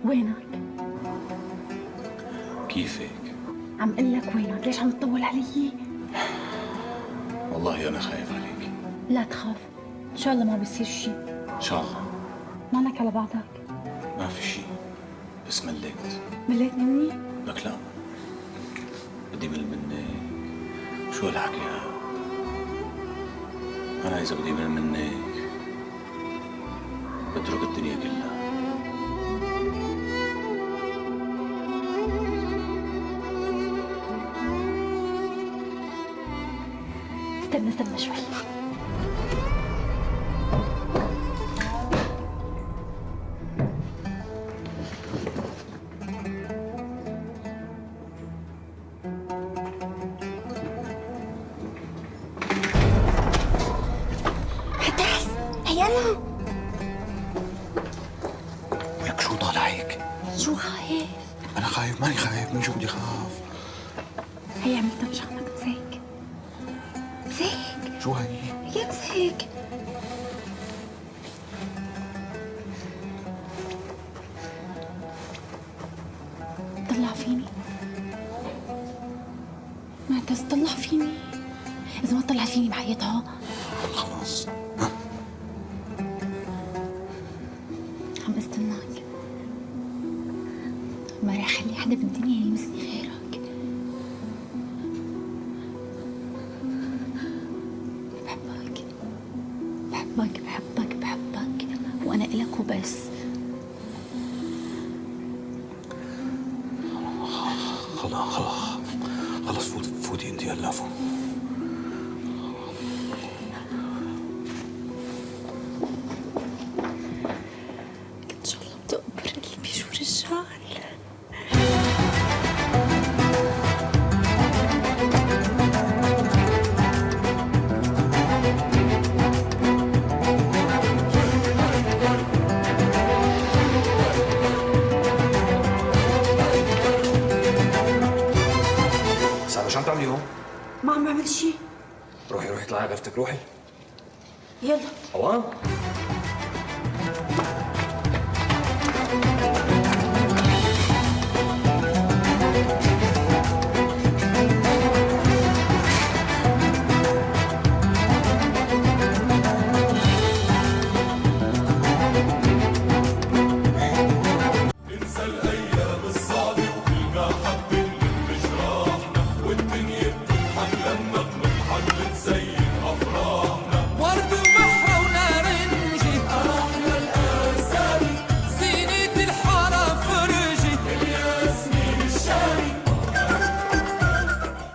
وينك؟ كيفك؟ عم قل لك وينك، ليش عم تطول علي؟ والله أنا خايف عليك. لا تخاف، إن شاء الله ما بيصير شيء. إن شاء الله. مالك على بعضك؟ ما في شيء، بس مليت. مليت مني؟ لك لا، بدي مل منك. شو هالحكي هذا؟ أنا إذا بدي مل منك بترك الدنيا كلها. استنى استنى شوي. هتحس هي أنا. ولك شو طالع هيك؟ شو خايف؟ أنا خايف؟ ماني خايف، من شو بدي خاف؟ هي عملتها مشانك. امسك امسك. شو هي؟ هي امسك. طلع فيني معتز، طلع فيني. إذا ما طلع فيني بعيطها. خلاص عم استناك، ما رح اخلي حدا بالدنيا يلمسني غيرك. بحبك بحبك بحبك بحبك، وانا الك وبس. خلاص خلاص خلاص، فوتي انت هلا، فوت. ان شاء الله بتقبر قلبي شو رجال. سارة شو عم تعملي هون؟ ما عم بعمل شيء. روحي روحي اطلعي على غرفتك، روحي. يلا. اوام.